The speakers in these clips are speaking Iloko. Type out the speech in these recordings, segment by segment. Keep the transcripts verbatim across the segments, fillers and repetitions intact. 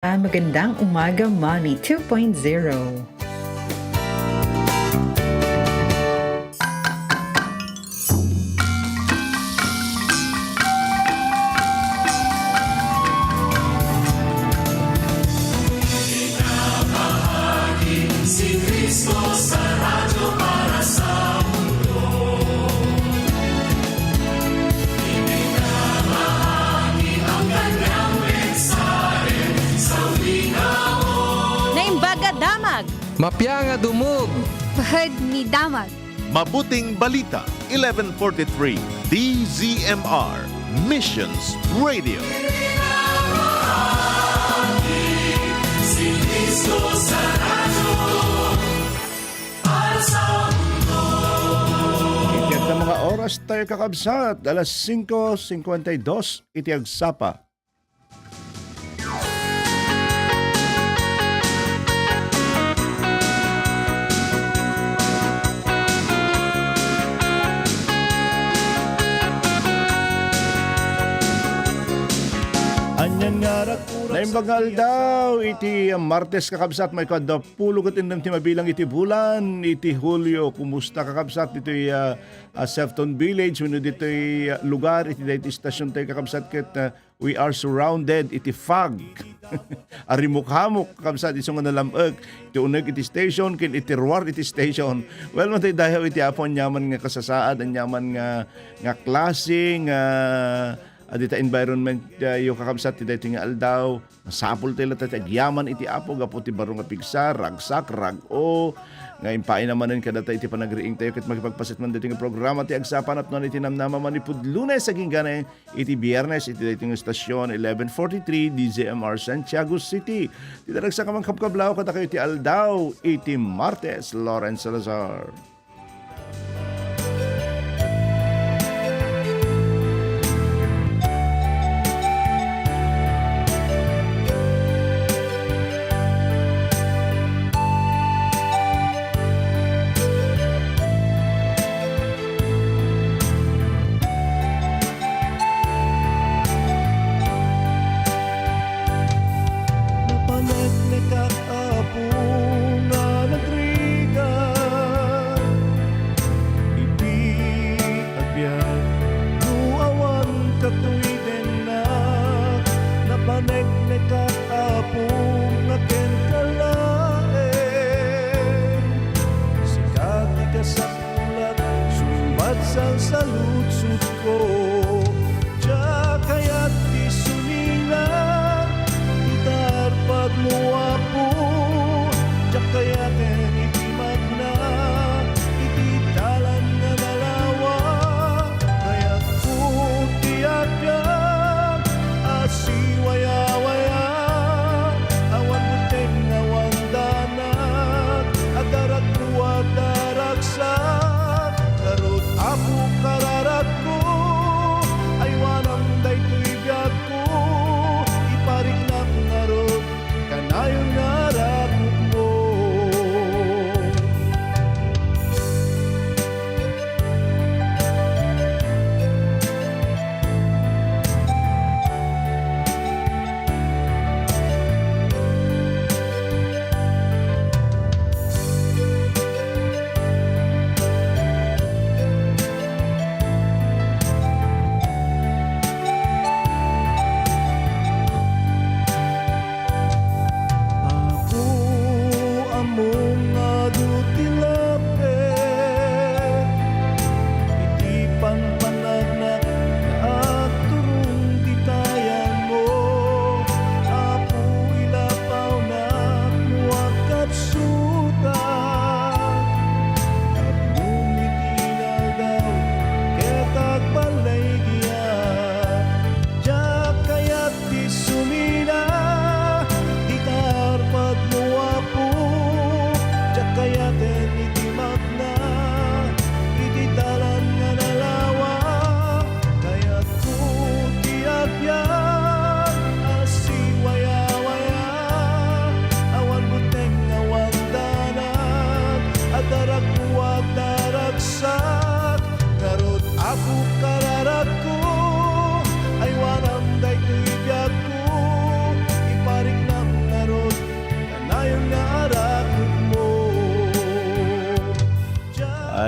Ah, magandang umaga, Mommy two point zero. Si Kristo sa radyo para sa mundo. Ibinabahagi ang kanyang mensahe sa wikang Naimbag a damag. Mapia nga dumog. Pahad ni damag. Mabuting Balita, eleven forty-three, D Z M R, Missions Radio. Si Kristo sa radyo, para sa mundo. Iti adda nga oras tayo, kakabsat, alas singko singkwenta y dos iti agsapa. Anian nga ragkurak Naimbag nga aldaw iti Martes, kakabsat, maikadua pulo ket innem ti mabilang iti bulan iti Hulio. Kumusta, kakabsat, ditoy, ah, ah, Sefton Village wenno ditoy, ah, lugar iti daytoy station tayo, kakabsat, ket, ah, we are surrounded iti fog. Arimukhamok, kakabsat, isu nga nalam-ek iti uneg iti station ken iti ruar iti station. Well, matay dayaw iti Apo, aniaman nga kasasaad, aniaman nga, nga klase nga, ah, dita environment, ah, yo, kakabsat, ti daytoy nga aldaw. Masapul tayo latta ti agyaman iti Apo gapu ti baro nga pigsa, ragsak, rag-o, nga impaay na manen kadata iti panagriing tayo, ket makipagpaset man daytoy nga programa ti Agsapa napnuan iti namnama manipud Lunes agingga iti Biyernes iti daytoy nga stasyon, eleven forty-three, D Z M R Santiago City. Ti daragsak a mangkabkablaw kadakayo iti aldaw iti Martes, Lawrence Salazar. Napaneknekak, Apo, nga nagrigat.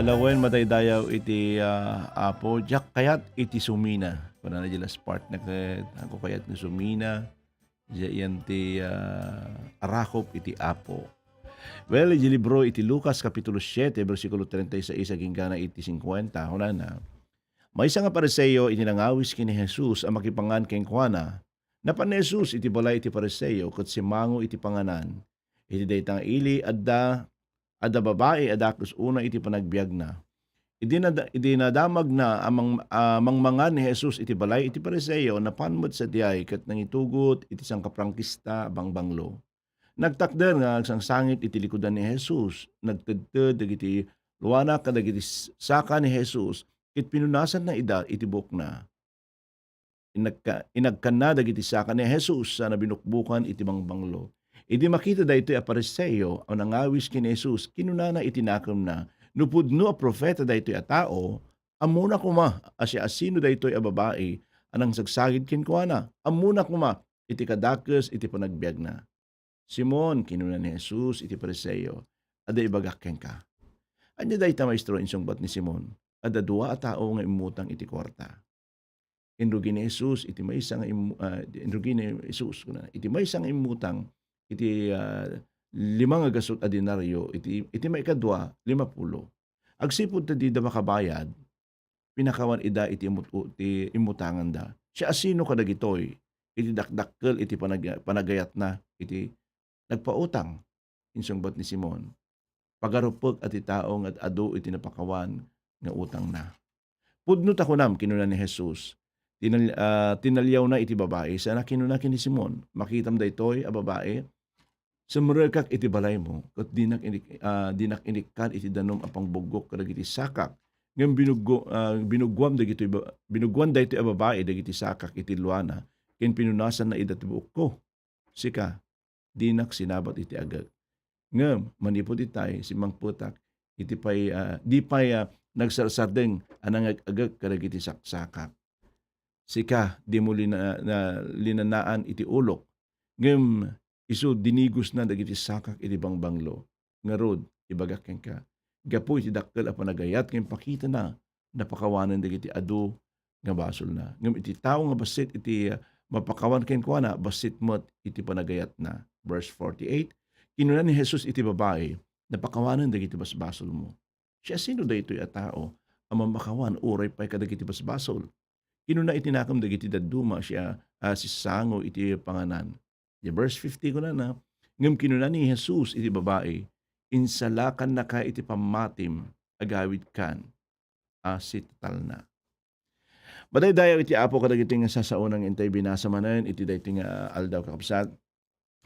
Lawen madaydayaw iti, ah, Apo, diak kayat iti sumina. Kunana di last part na ket, "Ako kayat nga sumina, diak yan ti, ah, arakop iti Apo." Well, iti libro iti Lucas, Kapitulo siete, bersikulo treinta y seis, agingga na iti cincuenta, kunana, Maysa nga Fariseo iti nangawis ken ni Jesus a makipangan kenkuana. Napan ni Jesus iti balay iti Fariseo ket simmango iti panganan. Iti dayta nga ili, adda, adda babai a dakes unay iti panagbiagna. Idi nada-, idi nadamagna a mang-, a mangmangan ni Jesus iti balay iti Fariseo, napan met sadiay ket nangitugot iti sangkaprangkista a bangbanglo. Nagtakder nga agsangsangit iti likudan ni Jesus. Nagtedted dagiti luana kadagiti s-, saka ni Jesus, ket pinunasanna ida iti buokna. Inagka-, inagkanna dagiti saka ni Jesus sana binukbukan iti bangbanglo. Idi makita daytoy a Fariseo a nangawis ken ni Jesus, kinunana iti nakemna, "No pudno a profeta daytoy a tao, ammona koma a siasino daytoy a babai a nangsagsagid kenkuana. Ammona koma iti kadakes iti panagbiagna." "Simon," kinuna ni Jesus iti Fariseo, "adda ibagak kenka." "Ania dayta, Maestro?" insungbat ni Simon. "Adda dua a tao nga immutang iti kuarta." Inrugi ni Jesus iti maysa nga immu-, ah, inrugi ni Jesus, kuna, iti maysa nga immutang iti, ah, lima nga gasut a denario, iti, iti maikadua, lima pulo. Agsipud ta dida makabayad, pinakawan ida iti imut-, ti immutanganda. Siasino kadagitoy iti dakdakkel iti panag-, panagayatna iti nagpautang? Insungbat ni Simon, "Pagaruppek a ti tao nga ad-adu iti napakawan nga utangna." "Pudno ta kunam," kinuna ni Jesus. Tinal-, ah, tinaliawna iti babai, sana kinuna ken ni Simon, "Makitam daytoy a babai? Simrekak iti balaymo, ket dinak inik-, ah, dinak inikkan iti danum a pangbuggok kadagiti sakak. Ngem binuggo-, ah, binuggoam dagitoy ba-, binuggoan daytoy a babai dagiti sakak iti luana, ken pinunasanna ida ti buokko. Sika, dinak sinabat iti agek. Ngem manipud itay, simmangpetak iti pay, ah, di pay, ah, nagsarsardeng a nangag-agek kadagiti saksakak. Sika, dimo lina-, na-, linanaan iti ulok. Ngem isu dinigosna dagiti sakak iti bangbanglo. Ngarud, ibagak kenka, gapu iti dakkel a panagayat nga impakitana, napakawanen dagiti adu nga basolna. Ngem iti tao nga bassit iti, ah, mapakawan kenkuana, bassit met iti panagayatna." Verse forty-eight, kinuna ni Jesus iti babai, "Napakawanen dagiti basbasolmo." "Siasino daytoy a tao a mamakawan uray pay kadagiti basbasol?" Kinuna iti nakem dagiti dadduma, siya a sissango iti panganan. Di verse fifty kunana, "Ngem kinuna ni Jesus iti babai, 'Insalakannaka iti pammatim, agawidkan a sitatalna.'" Madaydayaw iti Apo kadagiti nga sasaona nga intay binasa manen iti daytoy nga aldaw, kakabsat.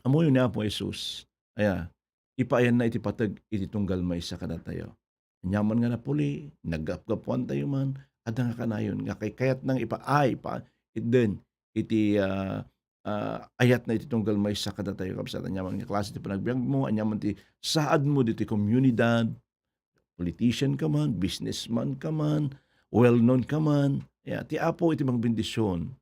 Ammoyo ni Apo Jesus, aya, ipaayanna iti pateg iti tunggal maysa kadatayo. Aniaman nga napuli, naggapgapuantayo man, adda nga kanayon nga kay-, kayatna nga ipaay, pa-, itden iti, ah, ah, ayatna iti tunggal maysa kadatayo, kabsat. Aniaman nga klase ti panagbiagmo, aniaman ti saadmo ditoy komunidad, politician ka man, businessman ka man, well-known ka man, ya, ti Apo iti mangbendision.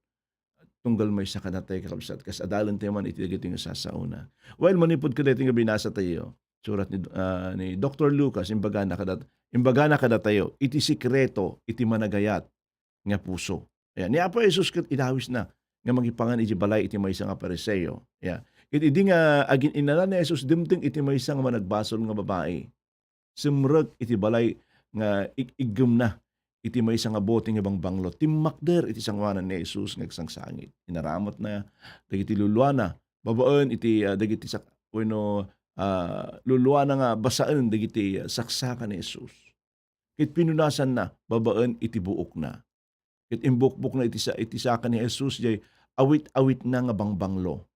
Tunggal maysa kadatayo, kakabsat, kas adalentayo man iti dagiti nga sasaona. Well, manipud kadaytoy nga binasatayo, surat ni, ah, ni Doktor Lucas, imbagana kadat-, imbagana kadatayo, iti sikreto iti managayat nga puso. Ayan, ni Apo Jesus ket inawisna nga mangipangan iti balay iti maysa nga Fariseo. Ya. Ket idi nga agin-innanan ni Jesus, dimteng iti maysa nga managbasol nga babai. Simrek iti balay nga ig-iggemna iti maysa nga bote nga bangbanglo. Timmakder iti sangoanan ni Jesus nga agsangsangit. Inaramatna dagiti luluana babaen iti, ah, dagiti sak-, wenno, ah, luluana nga basaen dagiti, ah, saksaka ni Jesus. Ket pinunasanna babaen iti buokna. Ket imbukbokna iti sa-, iti saka ni Jesus jay awit-awitna nga bangbanglo.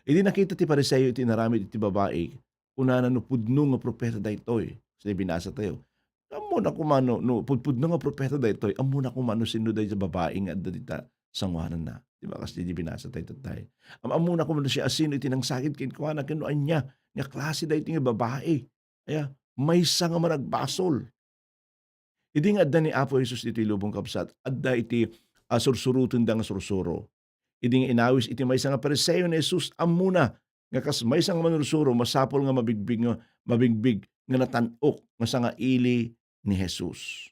Idi nakita ti Fariseo iti inaramid iti babai, kunana no pudno nga propeta daytoy. Sa binasa tayo, ammona koma no, no pudpudno nga propeta daytoy, ammona koma no sino daytoy babai nga adda dita sangoananna. Di ba? Kas di binasa tayo tatay. Am-, ammona koma no siasino iti nangsakit kenkuana, ken no ania nga klase daytoy nga babai. Aya, maysa nga managbasol. Idi nga adda ni Apo Jesus ditoy lubong, kabsat, adda iti, ah, sursurotenda nga sursuro. Idi nga inawis iti maysa nga Fariseo ni Jesus, ammona nga kas maysa nga manursuro, masapul nga mabigbig nga, mabigbig nga natan-ok nga sangaili ni Jesus.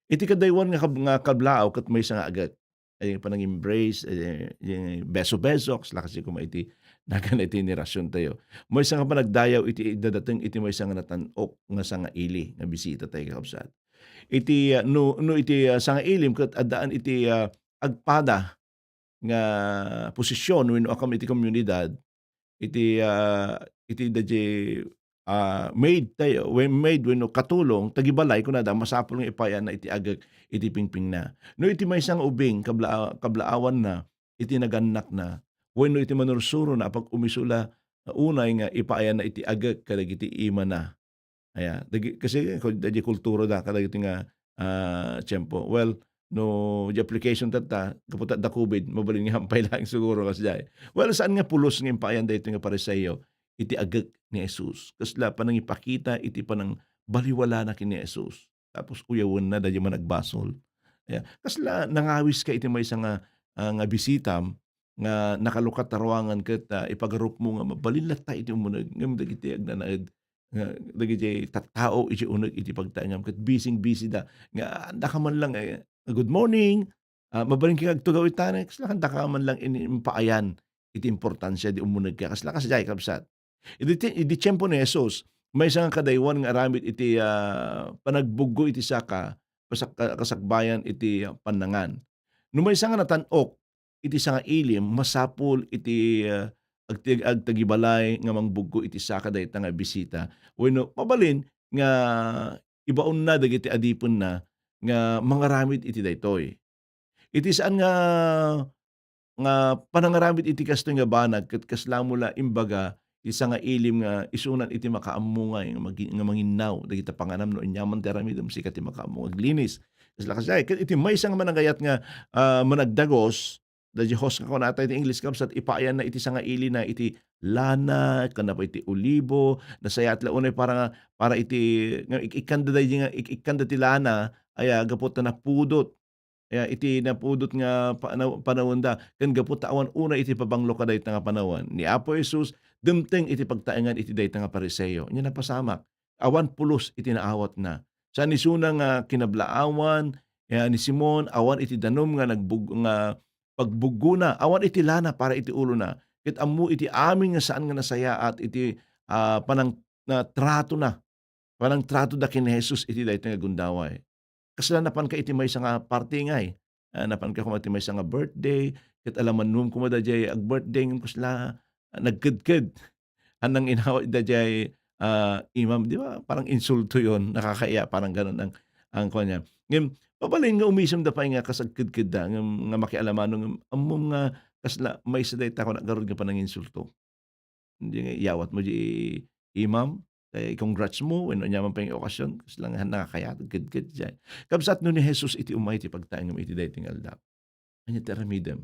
Iti kadaywan nga kab-, nga kablaaw ket maysa nga agek. Ay, panang-embrace, eh, yung beso-beso, kasla kasi kuma iti nagan iti henerasyon tayo. Maysa nga panagdayaw iti dadateng iti maysa nga natan-ok nga sangaili nga bisita tayo, kakabsat. Iti, ah, no, no iti, ah, sangailim ket addaan iti, ah, agpada nga posisyon wenno akam iti komunidad, iti, ah, iti daydiay, ah, maid tayo, wen-, maid wenno katulong, tagibalay, kunada, masapul nga ipayanna iti agek iti pingpingna. No iti maysa nga ubing, kabla-, kablaawanna, iti nagannakna, wenno iti manursurona a pag-umisula, unay nga ipayanna iti agek kadagiti imana. Aya, dagi-, kasi ko-, daydiay kultura da kadagiti nga, ah, tiempo. Well, no, di application tatta, gapu ta adda covid, mabalin nga hampay laeng siguro kasdiay. Well, saan nga pulos nga impayan daytoy nga Fariseo iti agek ni Jesus? Kasla panangipakita iti panangbaliwalana ken ni Jesus. Tapos uyawenna daydiay managbasol. Aya, kasla nangawis ka iti maysa nga, ah, nga bisitam nga nakalukat a ruangan ket, ah, ipagarupmo nga mabalin latta iti umuneg ngem dagiti agnanaed nga dagiti tattao iti uneg iti pagtaengam ket bising-bisi da nga andaka man lang, eh, "Good morning." Ah, mabalin ka agtugaw ita, kasla andaka man lang ini-, impaayan iti importansia di umuneg ka. Kasla kasdiay, kabsat. Idi ti-, idi tiempo ni Jesus, maysa nga kadaywan nga aramid iti, ah, panagbuggo iti saka, kasak-, kasakbayan iti pannangan. No maysa nga natan-ok, iti sangailim, masapul iti, ah, agti-, agtagibalay nga mangbuggo iti saka dayta nga bisita. Wenno, mabalin nga ibaonna dagiti adipenna nga mangaramid iti daytoy. Iti saan nga, nga panangaramid iti kastoy nga banag ket kasla mo la imbaga iti sangailim nga isunan iti makaammo nga, nga magi-, nga manginnaw dagiti panganam no aniaman ti aramidem, sika ti makaammo nga aglinis. Kasla kasdiay. Ket iti maysa nga managayat nga, ah, managdagos, da Dios nga kunata iti English, kabsat, ipayanna iti sangailina iti lana, ken napa iti olibo, nasayaat la unay para nga, para iti, nga ik-, ikkanda daydi nga, ik-, ikkanda ti lana, aya, gapu ta napudot. Aya, iti napudot nga panaw-, panawenda, ken gapu ta awan unay iti pabanglo kadayta nga panawen. Ni Apo Jesus, dumteng iti pagtaengan iti dayta nga Fariseo. Ania napasamak. Awan pulos iti naawatna. Saan isuna nga kinablaawan, eh, ni Simon, awan iti danum nga nagbug-, nga pagbuggona, awan iti lana para iti ulona, ket ammo iti amin nga saan nga nasayaat iti, ah, panang-, na tratona, panangtratoda ken ni Jesus iti daytoy nga gundaway. Kasla napanka iti maysa nga party ngay, ah, napanka koma iti maysa nga birthday, ket alamannum koma daydiay ag-birthday ngem kasla, ah, nagkedked. Annang inawat daydiay, ah, imam, di ba? Parang insulto yon, nakakaiya, parang ganun ang, ang kuwan niya. Ngem, mabalin nga umisem da pay nga kas agkedkedda, ngem, nga makialamano, ngem, ammom nga kasla maysa dayta ko nagarud nga pananginsulto. Hindi nga iyawat mo di imam, kaya i-congrats mo, wenno aniaman pay nga okasyon, kasla nga nakakayat, agkedked, diay. Kabsat no ni Jesus iti umay ti pagtaengem iti daytoy nga aldaw. Ania ti aramidem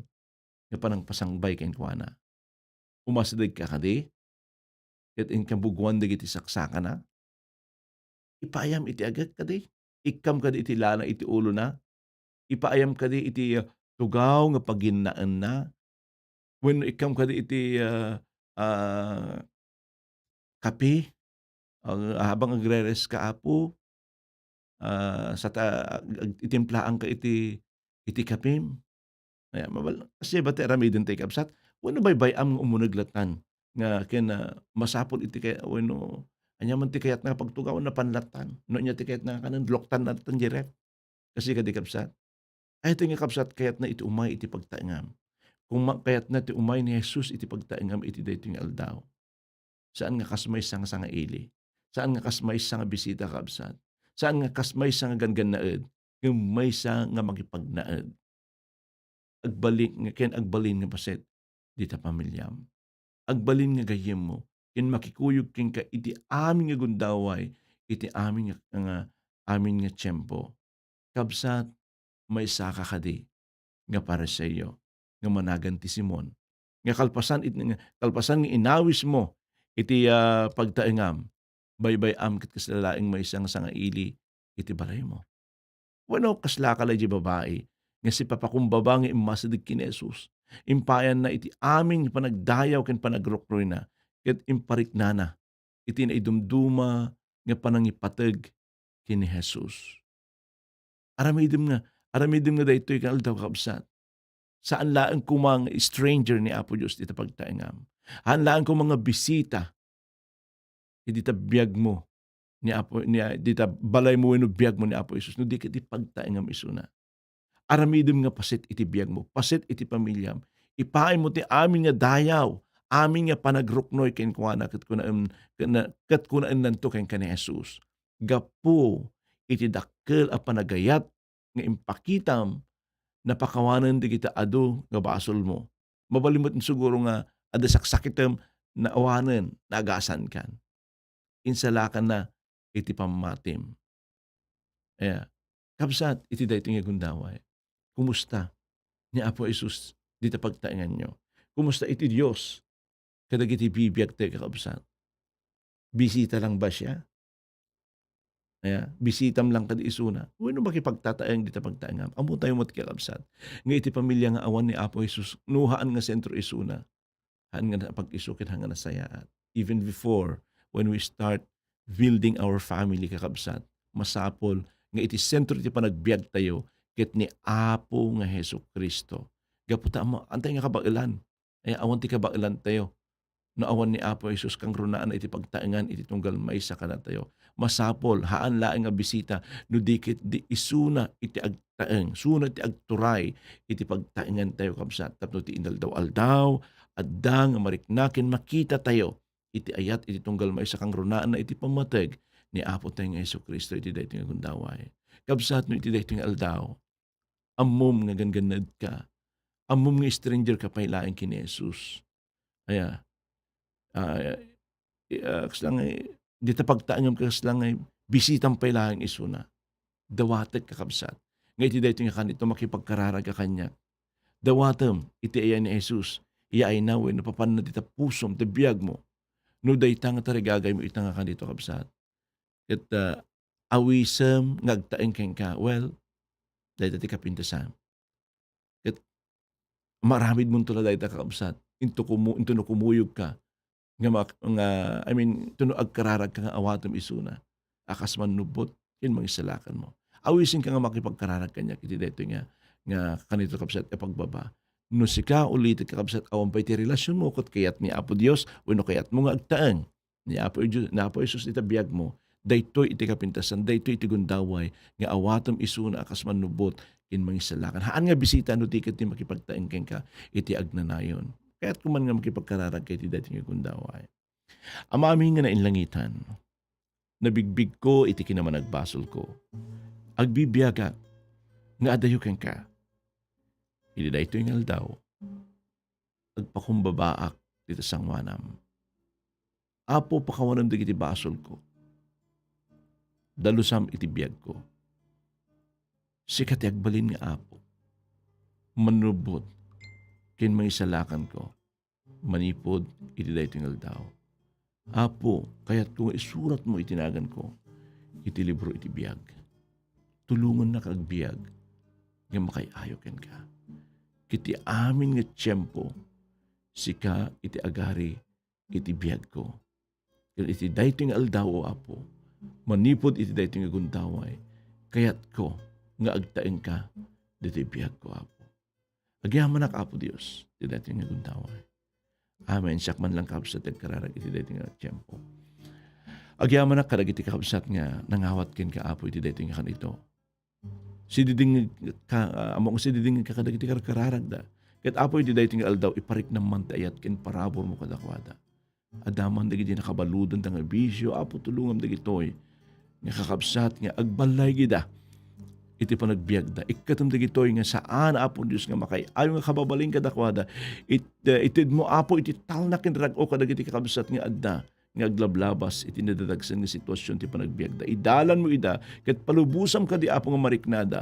nga panangpasangbay kenkuana? Umasidegka kadi, ket inka buguan dagiti saksakana? Ipaayam iti agek kadi? Ikkam kadi iti lana iti ulona? Ipaayam kadi iti, ah, tugaw nga paginnaenna? Wenno ikkam kadi iti, ah, ah, kape? Ah, habang agreres ka, Apo, ah, sa ta-, ag-, ag-, itimplaanka iti, iti kapim. Aya, mabal-, kasi ba ti aramiden tayo, kabsat? Wenno baybay-am nga umuneg latan nga ken, ah, masapul iti kay-, wenno aniaman ti kayat nga pagtugawan, napan latan. No ania ti kayat nga kanen, luktan latan di ref. Kasi kadi, kabsat, ay, ito nga, kabsat, kayatna iti umay iti pagtaengam. Kung ma-, kayatna ti umay ni Jesus iti pagtaengam iti daytoy nga aldaw. Saan nga kas maysa nga sangaili. Saan nga kas maysa nga bisita, kabsat. Saan nga kas maysa nga ganggannaed. Ngem maysa nga makipagnaed. Agbalin nga ken agbalin nga paset dita pamiliam. Agbalin nga gayyemmo ken makikuyog kenka iti amin nga gundaway, iti amin nga, nga amin nga tiempo. Kabsat, maysaka kadi nga Fariseo nga managan ti Simon, nga kalpasan it-, nga kalpasan nga inawismo iti, ah, pagtaengam, baybay-am ket kasla laeng maysa nga sangaili iti balaymo. Wenno, kaslaka la diay babai nga sipapakumbaba nga immasideg ken ni Jesus. Impayanna iti amin nga panagdayaw ken panagruknoyna, ket impariknana iti naidumduma nga panangipateg ken ni Jesus. Aramidem nga, aramidem nga daytoy nga aldaw, kakabsat. Saan laeng koma nga stranger ni Apo Dios dita pagtaengam. Saan laeng koma nga bisita iti ta biagmo ni Apo, ni, dita balaymo wenno biagmo ni Apo Jesus, no di ket iti pagtaengam isuna. Aramidem nga paset iti biagmo, paset iti pamiliam. Ipaaymo ti amin nga dayaw, amin nga panagruknoy kenkuana, ket kunaen, ken-, ket kunaennanto kenka ni Jesus. Gapu iti dakkel a panagayat nga impakitam, napakawanen dagiti adu nga basolmo. Mabalin met siguro nga adda saksakitem, naawanen, naagasankan. Insalakanna iti pammatim. Aya, kabsat, iti daytoy nga gundaway, kumusta ni Apo Jesus dita pagtaenganyo? Kumusta iti Dios kadagiti bibiagtayo, kakabsat? Bisita lang ba siya? Aya, bisitam lang kadi isuna. Wenno makipagtataeng dita pagtaengam. Ammotayo met, kakabsat, nga iti pamilya nga awan ni Apo Jesus, no saan nga sentro isuna, saan nga napag-isu ken saan nga nasayaat. Even before, when we start building our family, kakabsat, masapul nga iti sentro iti panagbiagtayo ket ni Apo nga Jesu-Cristo. Gapu ta ammo, antay nga kabaelan. Ay, awan ti kabaelantayo no awan ni Apo Jesus kangrunaan iti pagtaengan iti tunggal maysa kadatayo. Masapul, saan laeng nga bisita, no di ket di isuna iti agtaeng, isuna iti agturay iti pagtaengantayo, kabsat, tapno ti inaldaw-aldaw, adda nga marikna ken makitatayo iti ayat iti tunggal maysa kangrunaan iti pammateg ni Apo tayo nga Jesu-Cristo iti daytoy nga gundaway. Kabsat, no iti daytoy nga aldaw, ammom nga ganggannaedka, ammom nga stranger ka pay laeng ken ni Jesus. Aya, ah, i-, ah, kasla nga, dita pagtaengam, kasla nga bisitam pay laeng isuna. Dawatek, kakabsat, nga iti daytoy nga kanito, makipagkararag ka kaniak. Dawatem iti aya ni Jesus, iya ayna wenno papanna dita pusom, ti biagmo. No dayta nga tarigagaymo ita nga kanito, kabsat, ket, ah, awisem nga agtaeng kenka, well, dayta ti kapintasan. Ket maaramidmonto la dayta, kakabsat, into kumu-, into no kumuyogka nga mak-, nga, I mean, into no agkararagka nga awatem isuna a kas mannubbot ken mangisalakanmo. Awisenka nga makipagkararag kaniak iti daytoy nga, nga kanito, kabsat, a pagbaba. No sika ulitek, kakabsat, awan pay ti relasionmo ket kayat ni Apo Dios wenno kayatmo nga agtaeng ni Apo Dios, ni Apo Jesus iti biagmo, daytoy iti kapintasan, daytoy iti gundaway nga awatem isuna a kas mannubbot ken mangisalakan. Saan nga bisita no di ket ti makipagtaeng kenka iti agnanayon. Kayatko man nga makipagkararag iti daytoy nga gundaway. Ama amin nga nainlangitan, nabigbigko iti kinamanagbasolko. Agbibiagak nga adayo kenka. Iti daytoy nga aldaw, agpakumbabaak dita sangoanam. Apo, pakawanem dagiti basolko. Dalusam iti biagko. Sika ti agbalin nga Apo. Mannubbot ken mangisalakanko manipud iti daytoy nga aldaw. Apo, kayatko nga isuratmo iti naganko iti libro iti biag. Tulongannak agbiag nga makaay-ayo kenka. Iti amin nga tiempo, sika iti agari iti biagko. Ket iti daytoy nga aldaw, O Apo, manipud iti daytoy nga gundaway, kayatko nga agtaengka ditoy biagko, Apo. Agyamanak, Apo Dios, iti daytoy nga gundaway. Amen. Siak man lang, kabsat, ti agkararag iti daytoy nga tiempo. Agyamanak kadagiti kabsat nga nangawat kenka, Apo, iti daytoy nga kanito. Sididingngeg ka, ah, ammok nga sididingngeg ka kadagiti karkararagda. Ket, Apo, iti daytoy nga aldaw, ipariknam man ti ayat ken paraburmo kadakuada. Adda man dagiti nakabaludanda nga bisio, Apo, tulongam dagitoy nga kakabsat nga agballaygida iti panagbiagda. Ikkatem dagitoy nga saan, Apo Dios, nga makaay-ayo nga kababalin kadakuada. It-, eh, itedmo, Apo, iti talna ken rag-o kadagiti kakabsat nga adda nga aglablabas iti nadadagsen nga situasion ti panagbiagda. Idalanmo ida, ket palubosam kadi, Apo, nga mariknada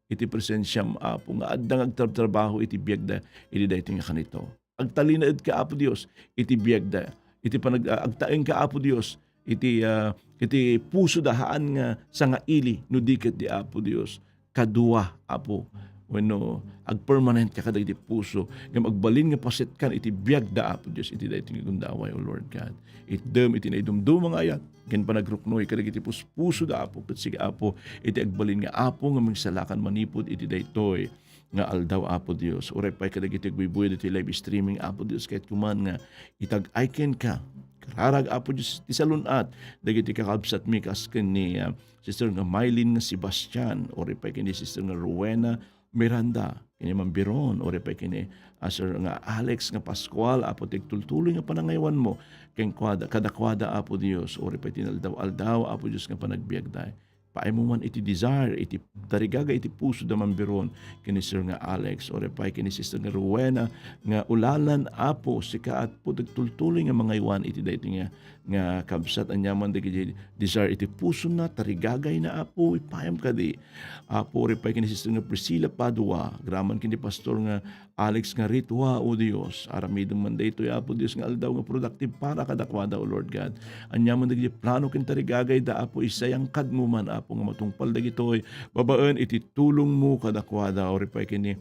iti presensiam, Apo, nga adda nga agtrabtrabaho iti biagda iti daytoy nga kanito. Agtalinaedka, Apo Dios, iti biagda, iti panag-, ah, agtaengka, Apo Dios, iti, ah, iti pusoda, saan nga sangaili no di ket di Apo Dios. Kadua, Apo, wenno agpermanentka kadagiti puso, ngem agbalin nga pasetkan iti biagda, Apo Dios, iti daytoy nga gundaway, O Lord God. Itdem iti naidumduma nga ayat, ken panagruknoy kadagiti puspusoda, Apo, ket sika, Apo, iti agbalin nga Apo nga mangsalakan manipud iti daytoy nga aldaw, Apo Dios. Uray pay kadagiti agbuybuya ditoy live streaming, Apo Dios, ket kuman nga itag-ay kenka, kararag, Apo Dios, ti salun-at dagiti kakabsatmi, kas ken ni, ah, Sister nga Mylene nga Sebastian, uray pay ken ni Sister nga Rowena Miranda, ken ni Ma'am Biron, uray pay ken ni, ah, Sir nga Alex nga Pascual, Apo, ti agtultuloy nga panangaywanmo kenkuada, kadakuada, Apo Dios, uray pay ti inaldaw-aldaw, Apo Dios, nga panagbiagda. Paaymo man iti desire, iti tarigaga iti pusoda, Ma'am Biron, ken ni Sir nga Alex, uray pay ken ni Sister nga Rowena, nga ulalan, Apo, sika, Apo, ti agtultuloy nga mangaywan iti daytoy nga, nga kabsat, aniaman dagiti desire iti pusona, tarigagayna, Apo, ipayam kadi. Apo, uray pay ken ni Sister nga Priscilla Padua, agraman ken ni Pastor nga Alex nga Ritua, O Dios, aramidem man daytoy, Apo Dios, nga aldaw nga productive para kadakuada, O Lord God. Aniaman dagiti plano ken tarigagayda, Apo, isayangkadmo man, Apo, nga matungpal dagitoy babaen iti tulongmo kadakuada. Uray pay ken ni,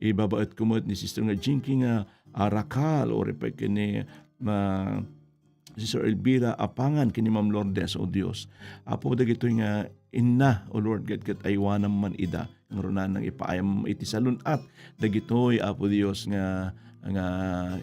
ibabaetko met ni Sister nga Jinky nga, ah, Rakal, uray pay ken ni, ah, Sister Elvira Apangan ken ni Ma'am Lourdes, O Dios. Apo, dagitoy nga inna, O Lord God, ket aywanam man ida. Ngarud, nang ipaayam iti salun-at dagitoy, Apo Dios, nga, nga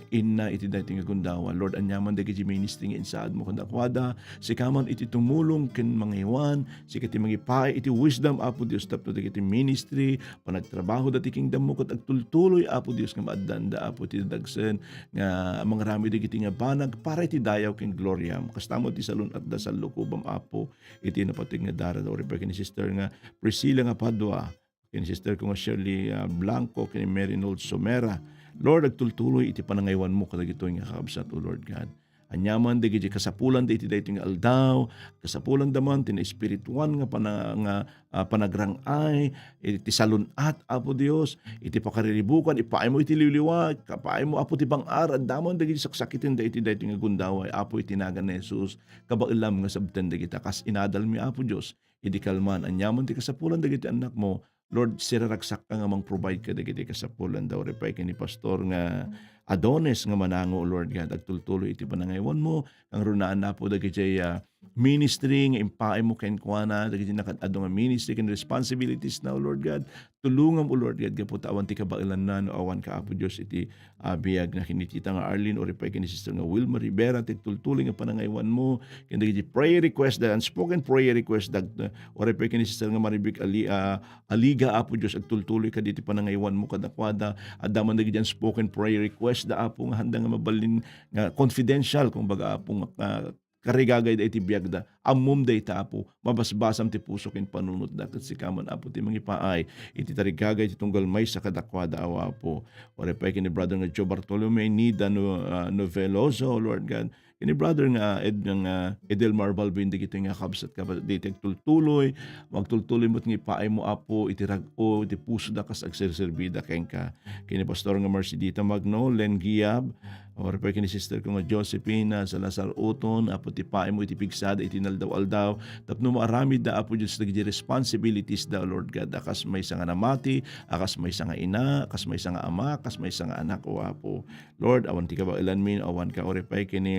inna iti daytoy nga gundaway. Lord, aniaman dagiti ministry nga insaadmo kadakuada, sika man iti tumulong ken mangaywan, sika ti mangipaay iti wisdom, Apo Dios, tapno dagiti ministry, panagtrabaho dati kingdom mo, ket agtultuloy, Apo Dios, nga maaddanda, Apo, ti dadagsen nga mangaramid dagiti nga banag para iti dayaw ken gloriam. Kasta met ti salun-atda, sallukobam, Apo, iti napateg nga darada. Uray pay ken ni Sister nga Priscilla nga Padua, ken ni Sister ko nga Shirley, ah, Blanco, ken ni Mary Nold Somera. Lord, agtultuloy iti panangaywanmo kadagitoy nga kakabsat, O Lord God. Aniaman dagiti kasapulanda iti daytoy nga aldaw, kasapulanda man ti naespirituan nga pana-, nga, ah, panagrang-ay, iti salun-at, Apo Dios, iti pakariribukan, ipaaymo iti liwliwa, ipaaymo, Apo, ti bang-ar, adda man dagiti saksakitenda iti daytoy nga gundaway, Apo, iti nagan ni Jesus, kabaelam nga sabten dagita, kas inadalmi, Apo Dios, idi kalman, aniaman ti kasapulan dagiti annakmo, Lord, siraraksakka nga mang-provide kadagiti kasapulanda. Uray pay ken ni Pastor nga Adonis nga Manango, Lord God, agtultuloy iti panangaywanmo, kangrunaan, Apo, dagiti, ah, ministry nga impaaymo kenkuana, dagiti nakaad-adu nga ministry ken responsibilities na, O Lord God. Tulongam, O Lord God, gapu ta awan ti kabaelanna no awan ka, Apo Dios, iti, ah, biag na. Ken ni tita nga Arlene, uray pay ken ni Sister nga Wilma Rivera, ti agtultuloy nga panangaywanmo, ken dagiti prayer request, the unspoken prayer request, dag-, uray pay ken ni Sister nga Marivic Ali-, ah, Aliga, Apo Dios, agtultuloy kadagiti panangaywanmo kadakuada. Adda man dagiti unspoken prayer request da, Apo, nga haanda nga mabalin nga confidential, kumbaga, Apo, nga, ah, karigagayda iti biagda. Ammom dayta, Apo. Mabasbasam ti puso ken panunotda, ket sika man, Apo, ti mangipaay iti tarigagay ti tunggal maysa kadakuada, Apo. Uray pay ken ni Brother nga Joe Bartolome, Nida No-, ah, Noveloso, Lord God, ken ni Brother nga Ed-, nga Edelmar Balbin, dagitoy nga kabsat, kabat-, dagiti agtultuloy, agtultuloy met nga ipaaymo, Apo, iti rag-o, iti pusoda kas agserserbida kenka. Ken ni Pastor nga Mercedita Magno, Len Giab, uray pay ken ni Sister ko nga Josephine, ah, Salazar Uton, Apo, ti ipaaymo iti pigsada iti inaldaw-aldaw, tapno maaramidda, Apo Dios, dagiti responsibilities da, Lord God, a kas maysa nga namati, a kas maysa nga ina, a kas maysa nga ama, a kas maysa nga anak, O Apo. Lord, awan ti kabaelanmi, awan ka, uray pay ken ni,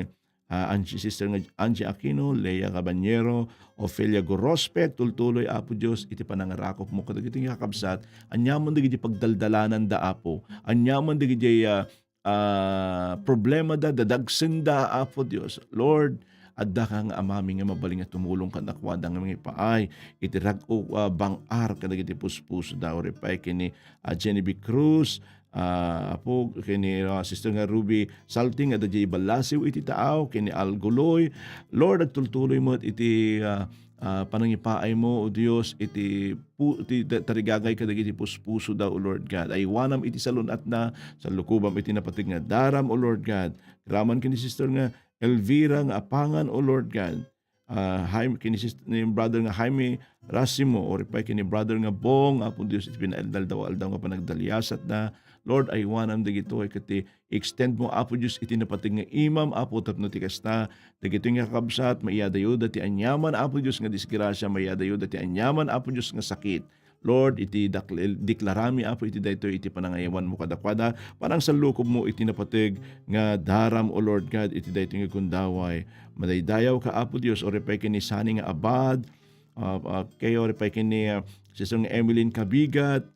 ah, Angie, Sister nga Angie Aquino, Lea Cabanyero, Ofelia Gorospe, tultuloy, Apo Dios, iti panangarakopmo kadagiti nga kakabsat, aniaman dagiti pagdaldalananda, Apo, aniaman dagiti, ah, ah, problemada, dadagsenda, Apo Dios. Lord, adda ka nga amami nga mabalin nga tumulong kadakuada nga mangipaay iti rag-o, ah, bang-ar kadagiti puspusoda. Uray pay ken ni, ah, Genevieve Cruz, ah, Apo, ken ni, ah, Sister nga Ruby Salting, adda diay ballasiw iti taaw, ken ni Al Guloy. Lord, agtultuloy met iti, ah, ah, panangipaaymo, O Dios, iti pu-, iti ta-, tarigagay kadagiti puspusoda, O Lord God. Aywanam iti salun-atna, sallukobam iti napateg nga daram, O Lord God. Agraman ken ni Sister nga Elvira nga Apangan, O Lord God. Ah, Jaime, ken ni Sis-, ni Brother nga Jaime Racimo, uray pay ken ni Brother nga Bong, Apo Dios, iti pinaaldaldaw-aldaw nga panagdaliasatda. Lord, aywanam dagitoy ket ti extend mo, Apo Dios, iti napateg nga imam, Apo, tapno ti kasta, dagitoy nga kakabsat, maiyadayuda ti aniaman, Apo Dios, nga disgrasia, maiyadayuda ti aniaman, Apo Dios, nga sakit. Lord, iti dakl-, deklarami, Apo, iti daytoy iti panangayawanmo kadakuada, panangsallukobmo iti napateg nga daram, O Lord God, iti daytoy nga gundaway. Madaydayaw ka, Apo Dios, uray pay ken ni Sani nga Abad, ah, ah, kayo uray pay ken ni, ah, Sister nga Emeline Kabigat,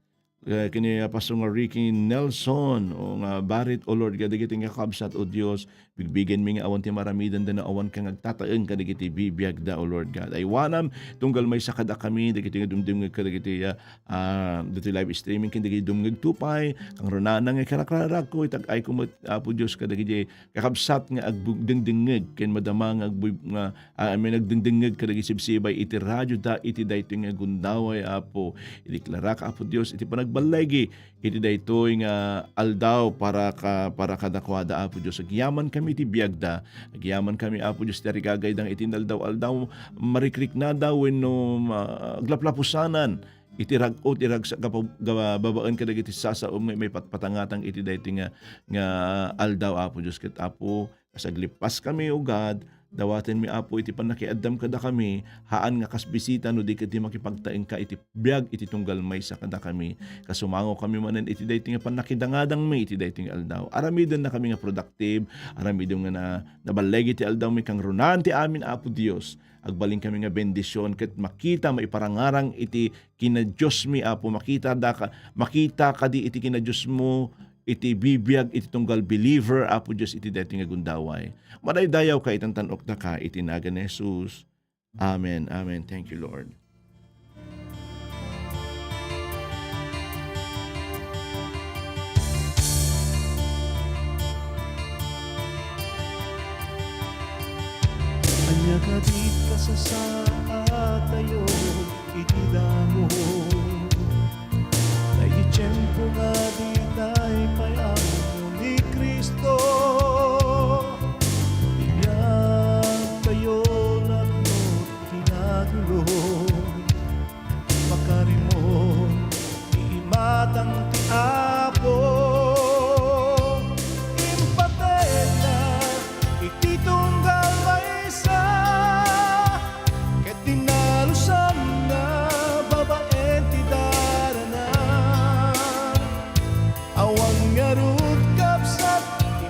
eh, ken ni, ah, Pastor nga Ricky Nelson, o nga Barit, O Lord God, dagiti nga kabsat, O Dios, bigbigenmi nga awan ti maramidenda no awan ka nga agtataeng kadagiti bibiagda, O Lord God. Aywanam, tunggal maysa kadakami, dagiti nga dumdumngeg kadagiti, ah, ah, ditoy live streaming, ken dagiti dumngegto pay, kangrunana nga karakraragko, itag-ayko met, Apo Dios, kadagiti kakabsat nga agbug-, dengdengngeg, ken madama nga agbu-, nga, ah, amin nagdengdengngeg kadagiti sibsibay iti radioda, iti daytoy nga gundaway, Apo. Ideklaraka, Apo Dios, iti panagballigi, iti daytoy nga aldaw para ka-, para kadakuada, Apo Dios. Agyamankami iti biagda. Agyamankami, Apo Dios, ti arigagaydang iti inaldaw-aldaw, marikriknada wenno ma-, aglaplapusanan iti rag-o ti ragsak gapu-, ga-, babaen kadagiti sasaom nga maipatpatangatang iti daytoy nga, nga aldaw, Apo Dios. Ket, Apo, kas aglippaskami, O God, dawatenmi, Apo, iti pannakiaddam kadakami, haan nga kas bisita no di ket ti makipagtaengka iti biag iti tunggal maysa kadakami. Kas umangokami manen iti daytoy nga pannakidangadangmi iti daytoy nga aldaw. Aramidennakami nga productive, aramidem nga na-, naballigi ti aldawmi, kangrunaan ti amin, Apo Dios. Agbalinkami nga bendision ket makita maiparangarang iti kinadiosmi, Apo. Makita daka, makita kadi iti kinadiosmo, iti bibiag, iti tunggal believer, Apo Dios, iti daytoy nga gundaway. Madaydayaw ka, itan tan-okda ka, iti nagan ni Jesus. Amen. Amen. Thank you, Lord. Ania kadit kasasaatayo iti damo? Daydi tiempo nga ditay pay ammo ni Cristo, ibiagtayo natnot ti nagulo. Pakarimon ti imatang ti Apo, impategna iti tunggal maysa, ket dinalusanna babaen ti daranan. Awan ngarud, kabsat, ti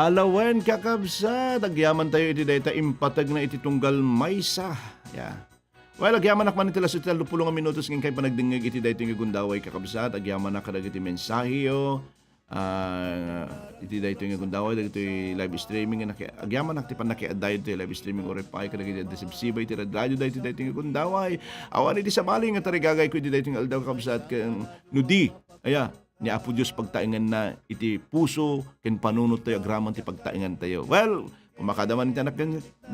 Alawen, kakabsat, agyamantayo iti dayta impateg na iti tunggal maysa. Yeah. Well, agyamanak man iti lasu ti tallopulo nga minutos ngem kay panagdengngeg iti daytoy nga gundaway, kakabsat. Agyamanak kadagiti mensaheyo. Ah, iti daytoy nga gundaway, dagitoy live streaming nga naki-, agyamanak ti pannakiadayo iti live streaming, uray pay kadagiti agsibsibay iti rad-, radio daytoy, daytoy nga gundaway. Awan iti sabali nga tarigagayko iti daytoy nga aldaw, kakabsat, ken no di, aya, ni Apo Dios pagtaenganna iti puso ken panunottayo agraman ti pagtaengantayo. Well, kumakada man iti anak,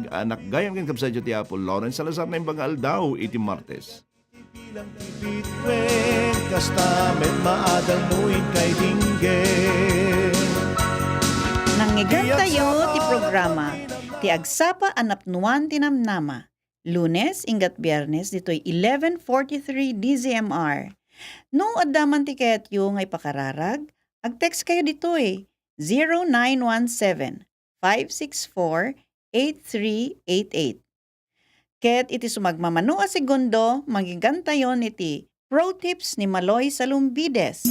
anak gayam ken kabsatyo ti Apo Lawrence Salazar, naimbag nga aldaw iti Martes. Bilang ti bituen, kasta met maadal no inkay dinggen. Nangngegentayo ti programa, ti agsapa a napnuan ti namnama. Lunes, inggat Biernes, ditoy eleven forty-three D Z M R. No adda man ti kayatyo nga ipakararag, ag-text kayo ditoy, zero nine one seven, five six four, eight three eight eight. Ket iti sumagmamano a segundo, manggegantayon iti Pro Tips ni Maloy Salumbides.